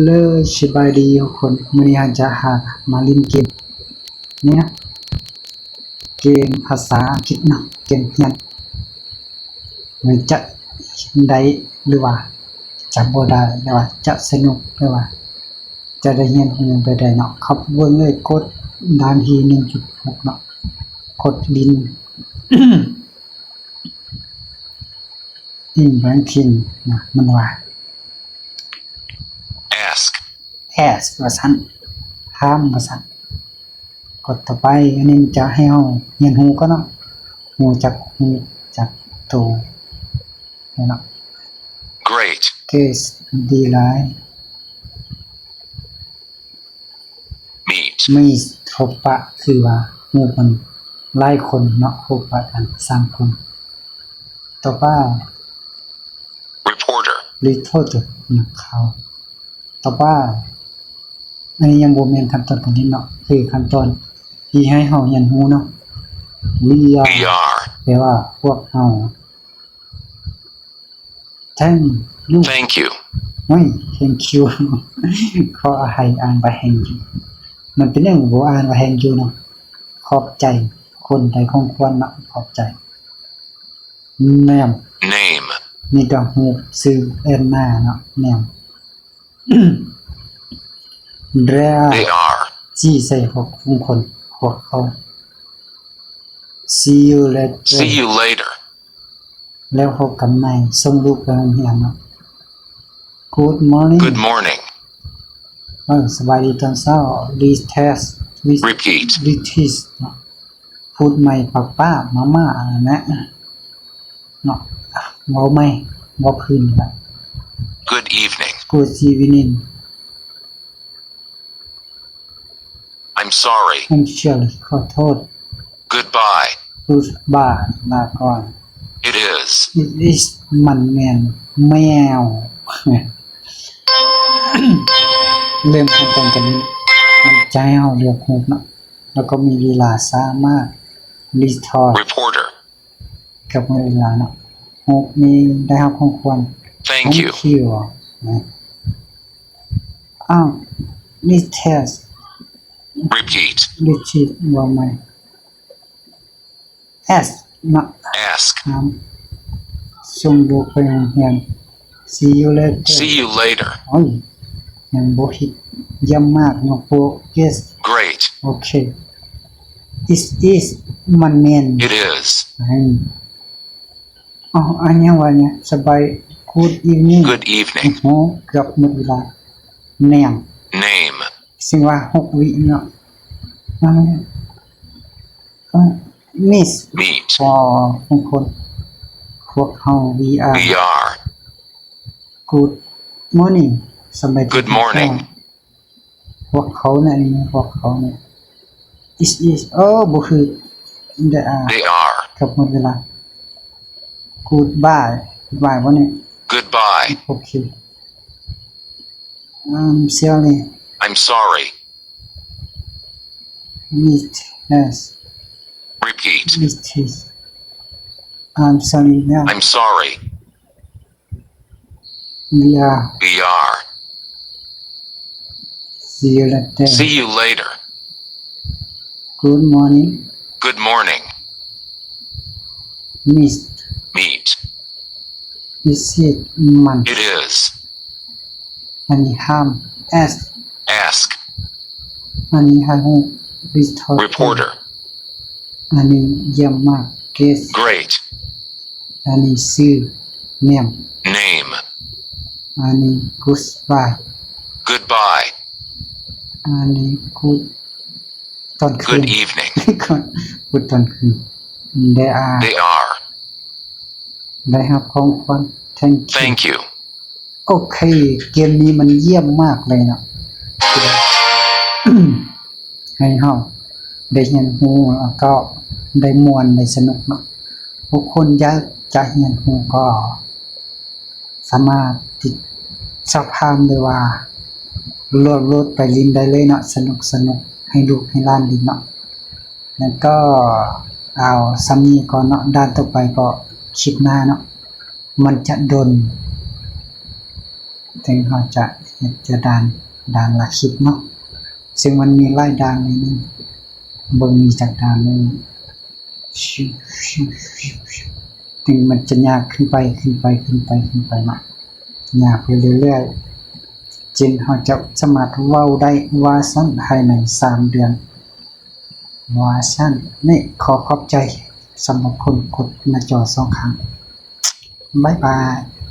ເລີ ສະບາຍດີທຸກຄົນ, ມື້ນີ້ເຮົາຈະຫາມາຫຼິ້ນເກມນີ້ນະ, ເກມພາສາອັງກິດເນາະ, ເກມຮຽນ. ມັນຈະໄດ້ ຫຼືວ່າຈະບໍ່ໄດ້ ຫຼືວ່າຈະສະໜຸກ ຫຼືວ່າຈະໄດ້ຮຽນຮູ້ແບບໃດເນາະ. ເຂົ້າໄປເບິ່ງເລີຍ, ກົດດ່ານທີໜຶ່ງຈຸດຫົກເນາະ, ກົດຫຼິ້ນ In ranking ນະ, ມັນວ່າ ask ask ວ່າຊັ້ນ, ຖາມວ່າຊັ້ນ. ກົດຕໍ່ໄປ, ອັນນີ້ຈະໃຫ້ເຮົາຮຽນຮູ້ກ່ອນເນາະ, ຮູ້ຈັກ ຮູ້ຈັກໂຕເນາະ. Great, great ດີຫຼາຍ. Meet, meet ພົບປະ ຄືວ່າຮູ້ກັນຫຼາຍຄົນເນາະ, ພົບປະກັນສາມຄົນ. ຕໍ່ໄປ reporter, reporter ນັກຂ່າວ. ຕໍ່ໄປ, ອັນນີ້ຍັງບໍ່ແມ່ນຂັ້ນຕອນການຫຼິ້ນເນາະ, ຄືຂັ້ນຕອນທີ່ໃຫ້ເຮົາຮຽນຮູ້ເນາະ. We are, we are ແປວ່າພວກເຮົາ. Thank you, thank you ໂອ້ຍ thank you ຂໍອະໄພ ອ່ານວ່າ thank you. ມັນເປັນຫຍັງບໍ່ອ່ານວ່າ thank you ເນາະ? ຂອບໃຈ, ຄົນໃດຂອງຄວນເນາະ, ຂອບໃຈ. Name, name ມີແຕ່ຮູບຊື່ ແອນນາ ເນາະ, ແນມ. They are, they are ຊີ້ໃສ່ພວກຄົນ, ພວກເຂົາ. See you later, see you later ແລ້ວພົບກັນໃໝ່. ສົ່ງລູກໄປໂຮງຮຽນເນາະ. Good morning, good morning ເອີ ສະບາຍດີຕອນເຊົ້າ. Retest, re- repeat, retest ເນາະ, ພູດໃໝ່ ປ້າໆ ມ້າໆ ນັ້ນແຫຼະເນາະ. ເວົ້າໃໝ່, ເວົ້າຄືນລະ. Good evening, good evening. I'm sorry, I'm sorry ຂໍໂທດ. Goodbye, goodbye ລາກ່ອນ. It is, it is ມັນແມ່ນແມວ. ເລີ່ມຂັ້ນຕອນການຫຼິ້ນ, ມັນຈະໃຫ້ເຮົາເລືອກຮູບເນາະ, ແລ້ວກໍມີເວລາສາມາດ Retort, reporter ກັບໝົດເວລາເນາະ. ຮູບນີ້ໄດ້ຮັບຂອງຂວັນ. Thank you, thank you ນະ. ອ້າວ Retest, repeat, repeat ເວົ້າໃໝ່. Ask ເນາະ, ask ຖາມ. ສົ່ງລູກໄປໂຮງຮຽນ. See you later, see you later ໂອ້ຍ ຍັງບໍ່ຜິດ. ຢ້ຽມມາກ ຍົກໂປ້. Yes, great ໂອເຄ. It is ມັນແມ່ນ. It is ອືມ. ອໍ ອັນຫຍັງວະນີ້? ສະບາຍ Good evening, good evening ໂອ້ ເກືອບໝົດເວລາ. Name, name ເຊິ່ງວ່າຫົກວິເນາະ. ອາ Miss, meet ພໍຄົນ ພວກເຮົາ we are, we are. Good morning ສະບາຍດີ good morning ພວກເຂົານະ, ພວກເຂົານະ. It is ເອີ ບໍ່ຄື they are, they are ເກືອບໝົດເວລາ. Goodbye, goodbye ບໍ່ນີ້? Goodbye ໂອເຄ. I'm sorry, I'm sorry. Retest, repeat, retest. I'm sorry ນະ, I'm sorry. We are, we are. See you later, see you later. Good morning, good morning. Miss, meet. Is it ມັນ? It is. ອັນນີ້ຖາມ. Ask, ask. ອັນນີ້ໃຫ້ຮູ້. Reporter, reporter. ອັນນີ້ຢ້ຽມມາກ. Great, great. ອັນນີ້ຊື່. Name, name. ອັນນີ້ Goodbye, goodbye. ອັນນີ້ Good ຕອນຄືນ. Good evening, Good ຕອນຄືນ. They are, they are. ໄດ້ຮັບຂອງຂວັນ. Thank you, thank you. ໂອເຄ ເກມນີ້ມັນຢ້ຽມມາກເລີຍເນາະ, ໃຫ້ເຮົາໄດ້ຮຽນຮູ້ ແລ້ວກໍໄດ້ມ່ວນ ໄດ້ສະໜຸກເນາະ. ຜູ້ຄົນຢາກຈະຮຽນຮູ້ກໍສາມາດຕິດສອບຖາມ ຫຼືວ່າໂຫຼດ ໂຫຼດໄປຫຼິ້ນໄດ້ເລີຍເນາະ, ສະໜຸກ ສະໜຸກ ໃຫ້ລູກໃຫ້ຫຼານຫຼິ້ນເນາະ. ແລ້ວກໍເອົາສ່ຳນີ້ກ່ອນເນາະ, ດ່ານຕໍ່ໄປກໍຄລິບໜ້າເນາະ. ມັນຈະດົນ ເຖິງເຮົາຈະ ຈະດ່ານ ດ່ານລະຄິດເນາະ ເຊິ່ງມັນມີຫຼາຍດ່ານໜ້ອຍໜຶ່ງ ເບິ່ງມີຈັກດ່ານໜຶ່ງ ຈຶ່ງມັນຈະຍາກຂຶ້ນໄປ ຂຶ້ນໄປ ຂຶ້ນໄປ ຂຶ້ນໄປເນາະ ຍາກໄປເລື້ອຍໆ ເຊັ່ນເຮົາຈະສາມາດເວົ້າໄດ້ວ່າຊັ້ນ ພາຍໃນສາມເດືອນ ວ່າຊັ້ນ. ນີ້ ຂໍຂອບໃຈສຳລັບຄົນກົດໜ້າຈໍສອງຄັ້ງ. ບາຍບາຍ.